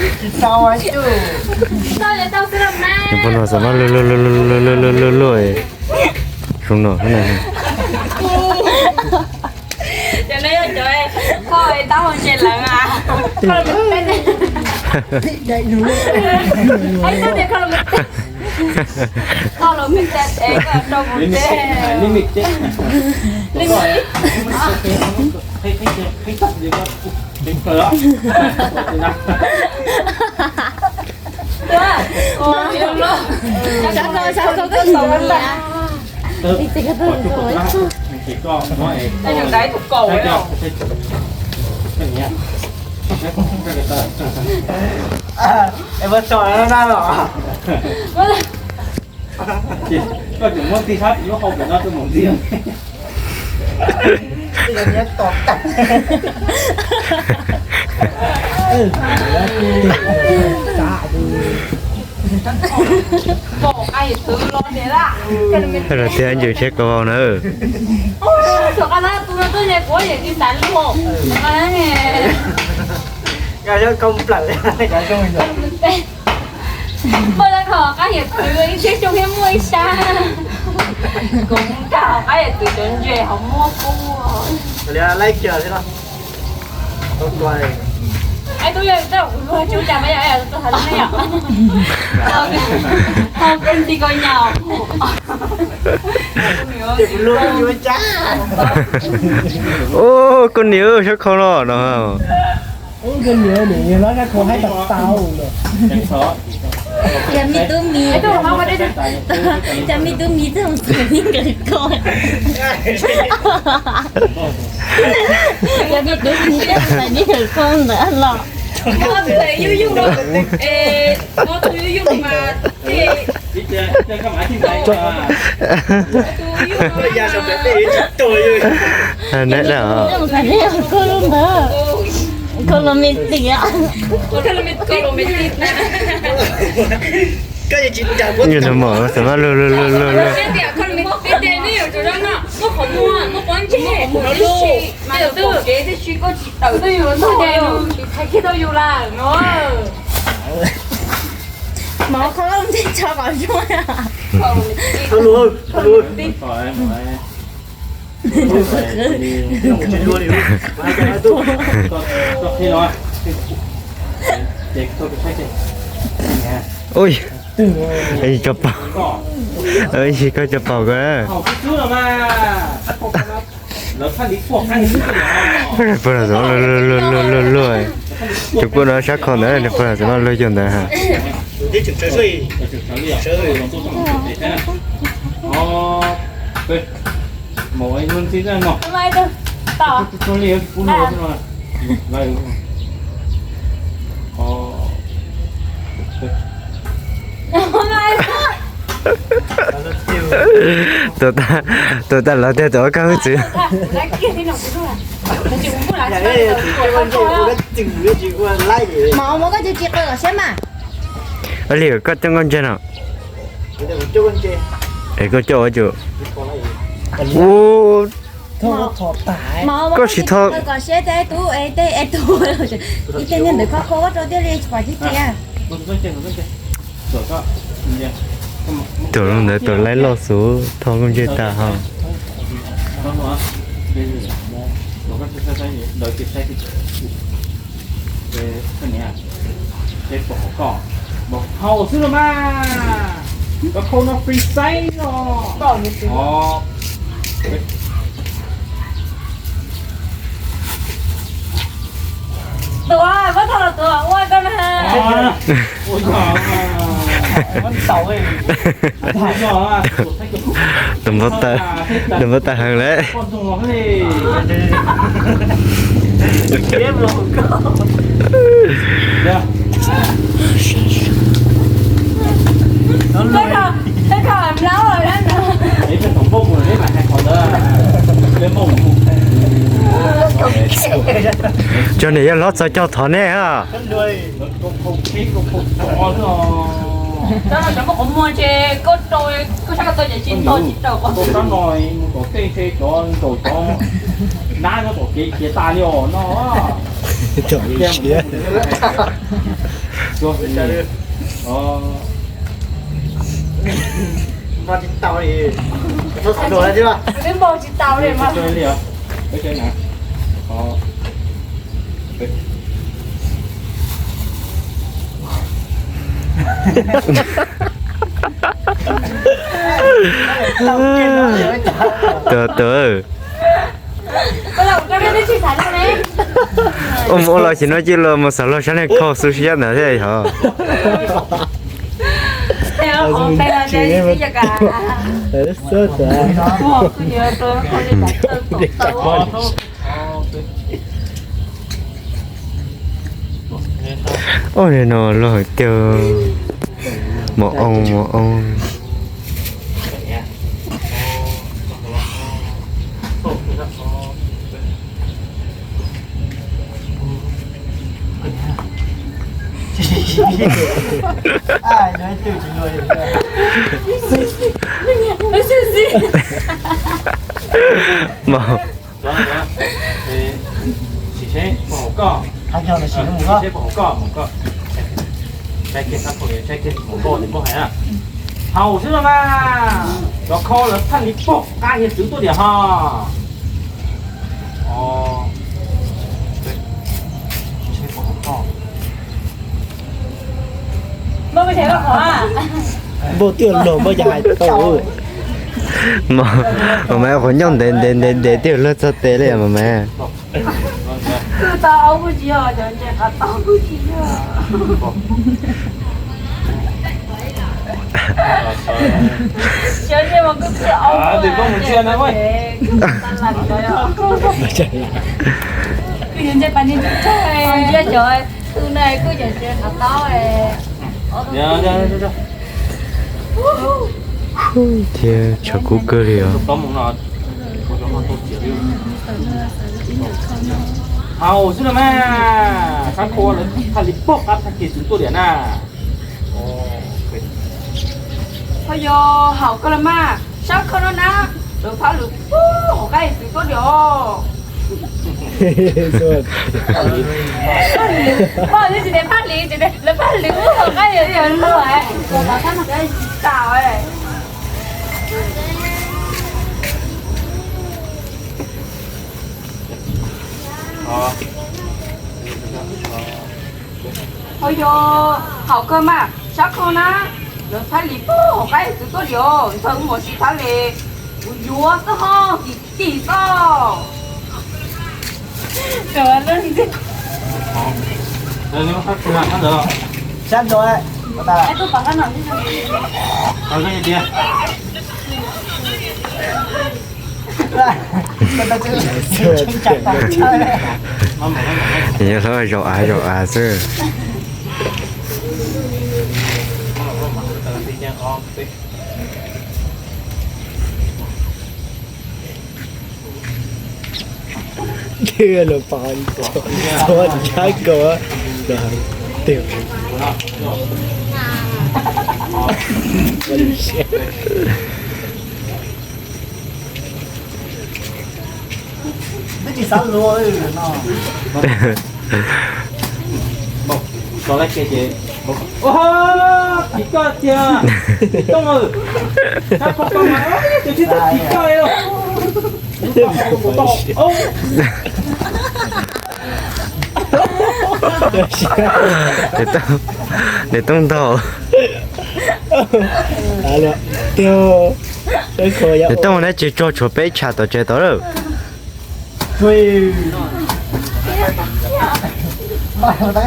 Tsis tau, tsis tau. Nws pom no xav mas luag luag luag luag luag luag luag luag luag. Zoo no na. Cov no yog cov kho taub hau ntse lawm a. Kho los mus teb. Ai, tub tias kho los mus teb. Kho los mus teb es koj rau mus teb. Li mi. Sab koj, sab koj, koj tsis mus li a. Ib txhia koj tuaj mus tau. Es ua tso na los. Koj tseem muab tig sab lub hau pem no tuaj mus ntxiv. Los tias ntses tsheb kaus vau na. Muaj qab hiam txwv ib txhiab xyoo thiab muaj ib sab. Kuv mus nkag hauv qab hiam txwv cov ntses hauv muab kub. Ai, tub yog tej kuv luag cub cas mas yog tus hais lus ne yom. Tau koj nti koj nyaum. Ub, koj niam, sab khau no no. Ub, koj niam, niam no sab khau haib tau tau lawm. Cov me tub mi, cov me tub mi txog xav li nkawd ko. Cov me tub mi txog xav li nkawd ko ntawd los. Neb da. Koj lub ntawd. Koj lub me tias. Nws mom xav mas luag luag luag luag luag. Mov kho lub ntsej tso kom zoo. Ui, tso paus, koj tso paus ko. Pog no luag luag luag luag, tus poj no sab khau ntawd, pog no luag yug ntawd. Tuaj tas los tiag, tuaj koj hwj txwv. Mov muab koj cov tsis qw kom siab mas. Li koj coj nkauj ntseg no. Es koj coj ua cas? Ua, koj sim thov kom siab tej tub, tej tub, ib tej niag ntawd kho kho rau tiag li tsis pom tib txiv. Tuam lub ntawd tuam laib loj xwb, thov nkauj ntseg tas ho. Hau xwb los mas, koj khau no free size os. Tuam, muab thau los tuam ua koj na. Tus npau taws, tus npau taws heev lawm. Cov niam yog hlob txog cog thov nej ha. Cov no cov muaj qhov muag ces koj rau, koj sab ko tau ces tsis ntog tsis raws qhov. Rab no mus tom tej se cov nkaus cov nab nyob tom kev khiav tas li os no. Npau tsis tau li. Twb npau tsis tau li mas. Tau tau. Ua los ces no cia los mus xav los sab nej kho xu siab ntawd thiab yog. Oj, no loj tiag. Mos oo, mos oo. Mos. Sim seb puas haum koj, sim seb puas haum koj, mus koj. Saib kiag, saib kiag mus koj, mus koj hais na. Haum xwb no mas, cov khau lawv thaj li pog qab hiav txwv tuaj diam ho. Npauj twb luag npauj cas hais tau. Mas mas qhov ncauj ntev ntev ntev ntev twb luag txog tes li mas mas. Kwj tau aub kuj tsis yog, cov ntses qav taub kuj tsis yog. Cov ntses mas kuj tsis aub. Kwj ntses pas ntses ntsuj tsag, cov twg na kuj cov ntses qav taub. Thiab tshav kub kawg li os. Haum xwb no mas, sab khau lawv thaj li pog qab tag kis txwv tuaj diam na. Ho yog haum kawg los mas, sab khau no na, lawv thaj li pog hauv qab txwv tuaj diam os. Pog twb tsis tias phaj lis, tsis tias lawv phaj lis ub hauv qab yog yog luag. Ho yog haum kawg mas, sab khau na, lawv thaj li pog hauv qab txwv tuaj diam os, ntxhais ub mos tsis thab li, kuv yuav xwb ho, kim kim xwb. Sab ntawd, yog hlob zaum av zaum av xwb. Los pov ntxuav ntxuav ntshab nkaus. Twb tsis xav luag no. Tso lawm ces, ces, ua, tim koj tiag, tim Tooj, sab khau koj mas, tus tsis tau tim koj li. Niam Tooj ntaug. Niam Tooj neb tsis tso tshuav peb tsham tom tsev tod lawm.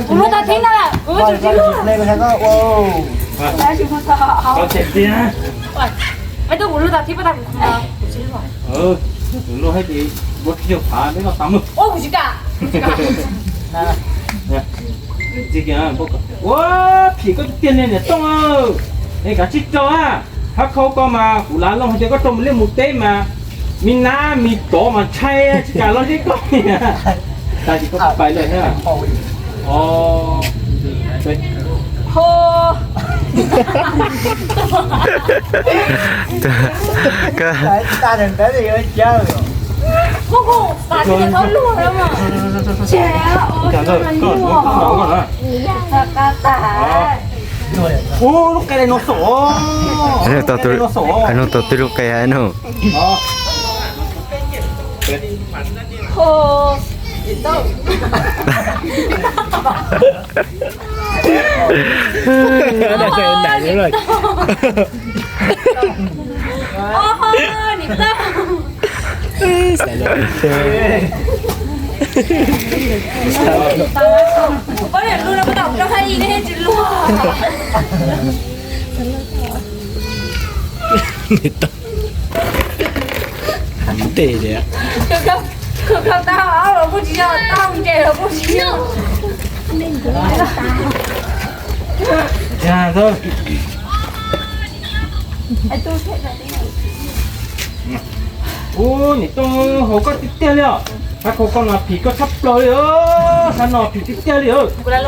Kuv lub tag thib no, kuv tsis lub. Maiv tub, kuv lub tag thib pab tag kuv no, kuv tsis lub. Kuv lub hais tias npua tsis yog phav, neb noj tas mog. Ua kuv tsis kam. Ua, phim koj tiag ne niam Tooj. Es kav tsij rau a, sab khau koj mas kuv lav loo hais tias koj rau mus liaj mus teb mas, me nab me tsov mas ntshai tsis kam los seb koj. Tas ces koj pais lawm thiab. Ua, lub qe dinosaur. Nug tau twg lub qe hais no. Tes tias, khawb tau los kuj tsis yog, tau ntses los kuj tsis yog. Ub, niam Tooj, haus koj tiag tiag li os. Sab khau koj no phim koj tshaj plaws li os, sab no phim tiag tiag li os. Kuv lav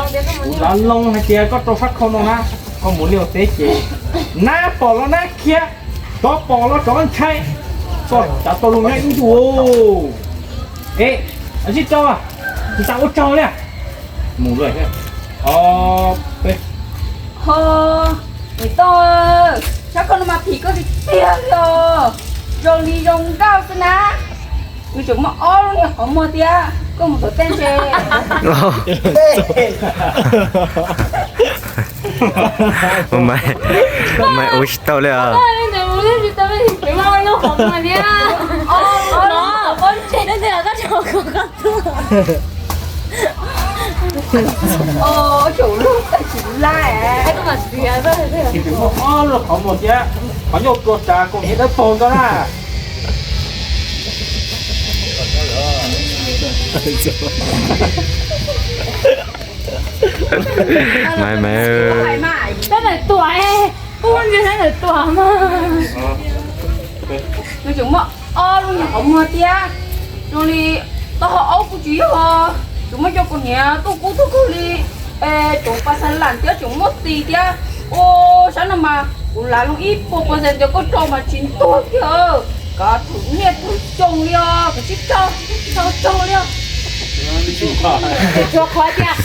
loo hais tias koj rau sab khau no na, koj mus liaj mus teb ces nab pom los nab khiav, tsov pom los tsov ntshai, koj tsav tau zoo nyob ib ntus. Es, sib tso, tsis tas ua tsaug li. Mus lawm. Ho, niam Tooj, sab khau no mas phim koj tiag tiag li os. Zoo li zoo nkauj xwb na. Nws tseem muaj ob lub niag qhov muag thiab, koj mus tom tej ntses. Ua mas, ua mas ua tsis tau li os. Tseem muaj ob lub qhov muag thiab, qhov ncauj tua ras koom hniav dawb paug ntag na. Mas, mas, tab ntawm tuam, ub, ntsia tab ntawm tuam mas. Nws tseem muaj ob lub nyuag qhov muag thiab, zoo li taub hau aub kuj tsis yog, tseem muaj cov koom hniav tuaj kub tuaj kawg li, tseem pas xas lam thiab tseem muaj tis thiab. Ua, sab no mas kuv lav loo ib puas percent tias koj rau mas tsis ntuag kiag. Koj thwm nyiaj thwm xyoo li os, koj sib tso, tso tso li os. Tshuav qhov tias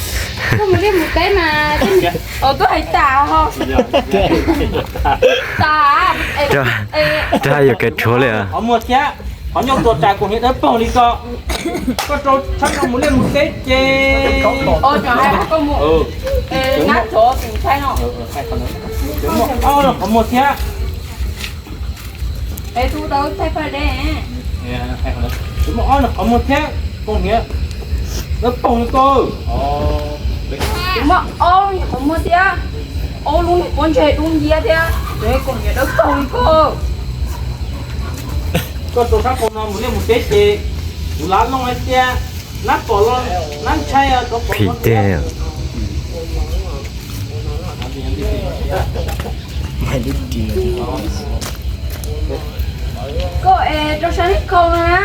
koj mus liaj mus teb mas, twb hais tas ho. Tas. Rau yuav kev tshuav li. Qhov muag thiab qhov ncauj tua ras koom hniav dawb paug li ko. Koj rau sab no mus liaj mus teb ces, qhov muag thiab, muaj ob lub qhov muag thiab koom hniav dawb paug li ko. Muaj ob lub qhov muag thiab, ob lub niag pob ntseg dub nciab thiab, koom hniav dawb paug li ko. Koj rau sab khau no mus liaj mus teb ces kuv lav loo hais tias nab pom los nab ntshai, tsov pom los phim tiag. Koj es rau sab khau no na,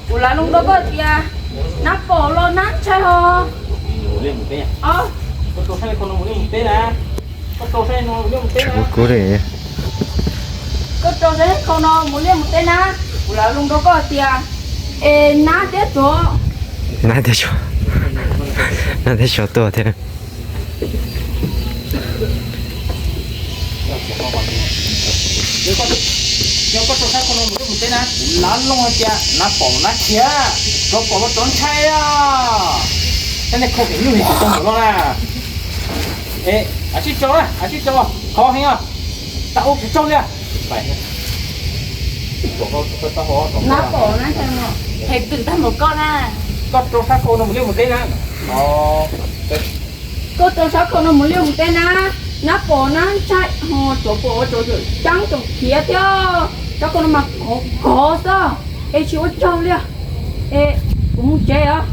kuv lav loo rau koj tias nab pom los nab ntshai ho. Koj rau sab khau no mus liaj mus teb na, kuv lav loo rau koj tias es nab thiab tsov, nab thiab tsov, nab thiab tsov tuaj thiab. Yog koj rau sab khau no mus liaj mus teb na, kuv lav loo hais tias nab pom nab khiav, tsov pom los tsov ntshai a. Thiab nej khau kev nyuj li tus tau ntawm no na. Es, a sib tso, a sib tso, khov heev os. Tau ua kuv tsaug li. Nab pom nab ntshai, hais twm tag npaum koj na. Koj rau sab khau no mus liaj mus teb na. Koj rau sab khau no mus liaj mus teb na, nab pom nab ntshai ho tsov pom tsov tseem ceeb tseem khiav thiab. Sab khau no mas khov khov xwb, es tsis ua tsaug li. Es kuv mus tsev os.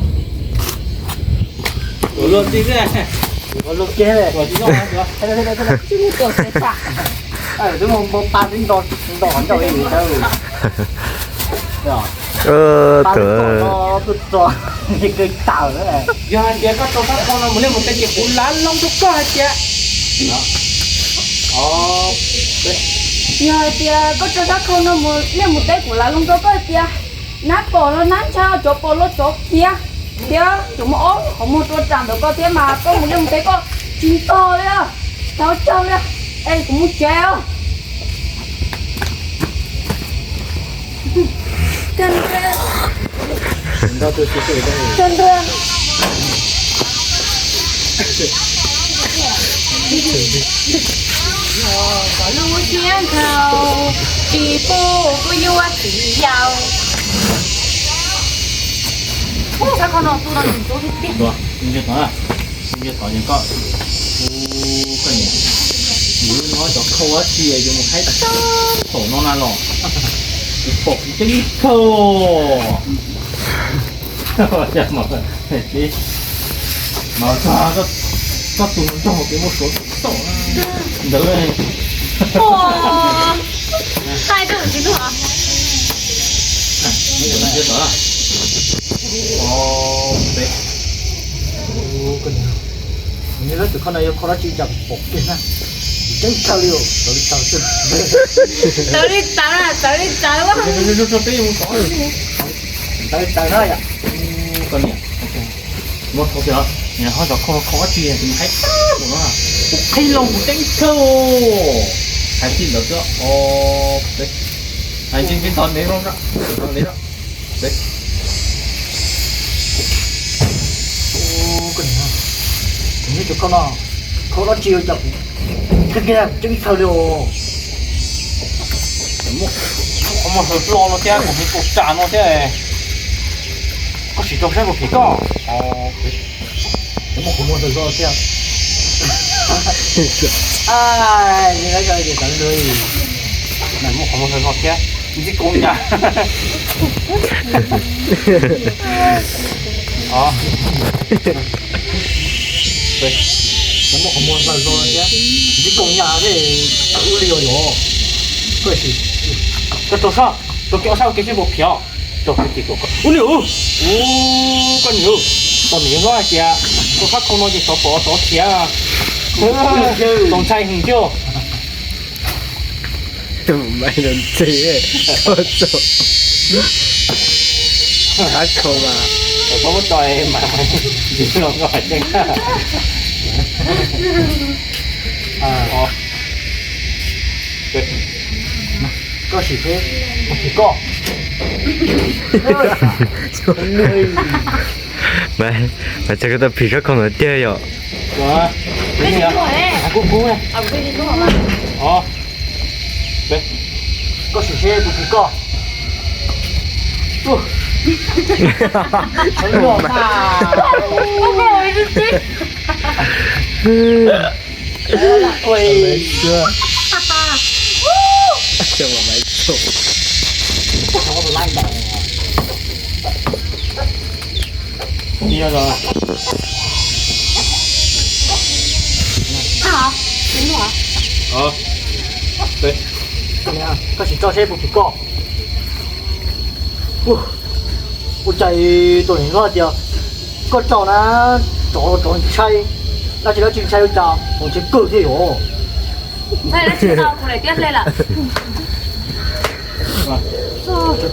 Luag tij, luag kiag, tsis mus tuam tsev tas. Twb mus npau pa twb nto nto ncauj li tawb. Yog hais tias koj rau sab khau no mus liaj mus teb ces kuv lav loo rau koj hais tias, yog hais tias koj rau sab khau no mus liaj mus teb kuv lav loo rau koj hais tias Nab pom los nab ntshai, tsov pom los tsov khiav, thiab tseem muaj ob qhov muag tua ras ntawm koj thiab mas koj mus liaj mus teb koj tsis ntog li, tau tsawg li. Es kuv mus tsev os. Kom lub siab nkhaus, tsis pub kuv yuav txiv yau. Ub, sab qhov no tu no nws ntxuav tiag tiag. Nco tod, nco tod, koj, koj niam, kuv no cov khau dab tsi yuav mus haib tag thaum no na los, kuv pom kuv ceeb kawg. Mas txog koj tus nrog kev muaj suav txaum ntawd. Thaij rau tsis lub hov. Nyob tom, nyob tom, nyob tom, koj niam, nyob tom koj no yog koj dab tsi cas pom kiag na. Ceeb kawg li, txawv li txawv xwb. Txawv li txawv na, txawv li txawv. Txawv li txawv na yom. Koj niam, muab thauj kiag, niam ho cov khau khau dab tsi tus haib tag npaum no, kuv qhib loo kuv ceeb kawg. Hais txij ntawd xwb os. Hais ntsis ntsis ntov ntev no, ntov ntev no. Koj niam, nyob tom koj no, khau dab tsi cas pom kiag ceeb kawg li os. Muaj qhov muag hlo hlo no thiab, kuv mus tua ras no thiab. Koj sim rau saib puas phim koj. Muaj qhov muag hlo hlo thiab. Muaj qhov muag hlo hlo thiab, ntxim kub nyaj. Muaj qhov muag hlo hlo thiab, ntxim kub nyaj thiab, ub li os yom. Koj sim, koj rau sab, rau kev ob sab ua ke seb puas phim os. Rau kev tim tuam koj. Ub niam, ub, koj niam, tau niam hlob hais tias koj sab khau no ces tsov pom tsov khiav. Txaus ntshai heev thiab. Maiv ntxhi, sab khau mas. Tau muab tso mas, ntxim hlob koj hais tseeb. Koj sim seb puas phim koj. Mas, mas txog koj tau phim sab khau ntawd tiag yom. Koj sim seb puas phim koj. Koj sim tso seb puas phim koj. Ua cas tus niam hlob tias koj tso na, tsov tsov ntshai, dab tsi dab tsi ntshai ua cas txaus ntshai kawg thiab yom.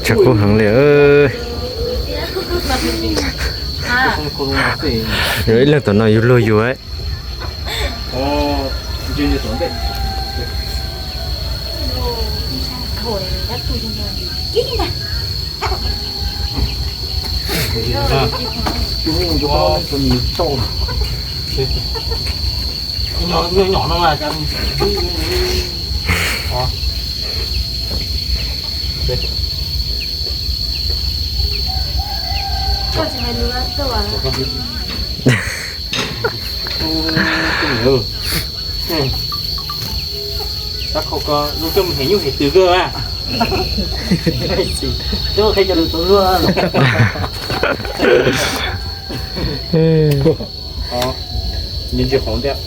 Tshav kub heev li. Yog ib leeg tom no yug luag yug. Nyob nyom no mas. Koj khau ko lub coj mus hem nyuj hem twm kawg mas. Twb qhia cov lus txaus luag. Ntsia ntsia qhov thiab.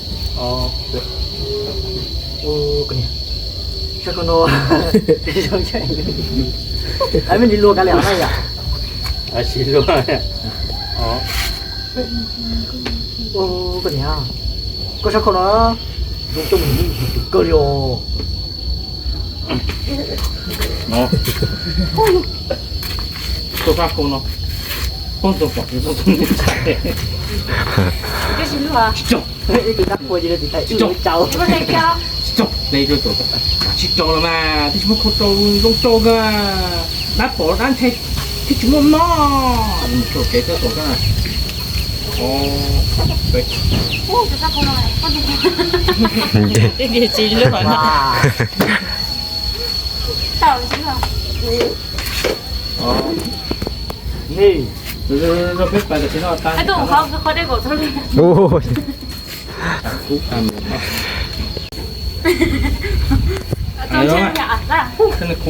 Sab ko no, me ntsis luag kav liam na yom. Tsis luag. Koj niam, koj sab khau no zoo coj mus hem nyuj hem twm kawg li os. No. Rau sab khau no, poj ntxoog pom tsis tau. Tsis tau. Tsis tau. Tsis tau. Tsis tau los mas, twb tsis muaj khau rau zoo rau kawg. Dab pom dab ntshai thiaj tsis muaj mob. Mus txog kev txog tom koj na. Ua, khau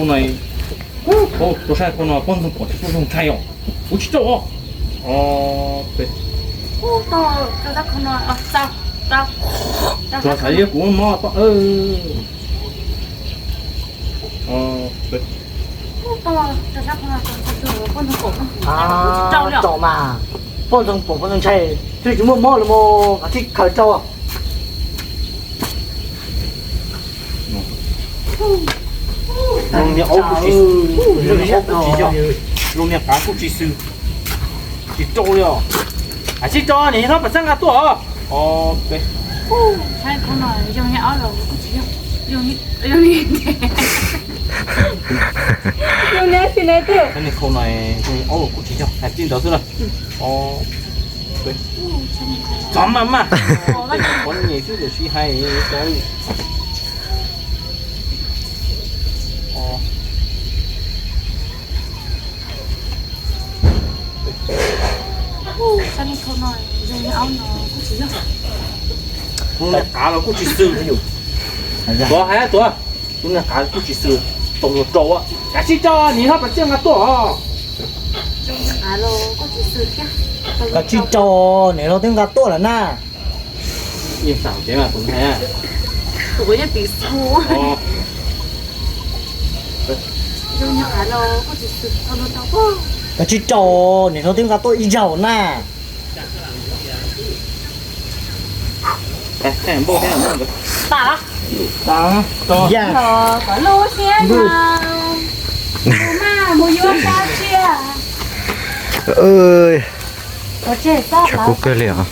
no, rau sab khau no poj ntxoog pom tsis tau zoo ntshai os. Kuv tsis tau os. Tsuas xav yog kuv mob tau. Tau mas, poj ntxoog pom poj ntxoog ntshai, twb tsis muaj mob los mas, kav tsij khaws rau. Lub niag aub kuj tsis, lub niag aub kuj tsis yog, lub niag qav kuj tsis xwm, tsis rau li os. Kav tsij rau, niam hlob Paj Xeeb nqa tuaj os. Ob peb. Khau no zoo li aub los kuj tsis yog, zoo li, zoo li, zoo li, zoo li khau no, zoo li aub los kuj tsis yog, hais txij ntawd xwb na. Ob peb. Txog maj maj, qhov nyem xwb tiam sis hais tau. Tus niag qav los kuj tsis xwm. Tuav hais tuav, tus niag qav kuj tsis xwm, tau luag rau. Kav tsij rau, niam hlob Paj Xeeb nqa tuaj os. Kav tsij rau, niam hlob twb nqa tuaj lawm na. Yeej xav kev mas kuv hais. Kav tsij rau, niam hlob twb nqa tuaj ib zaug na. Tshav kub kawg li os.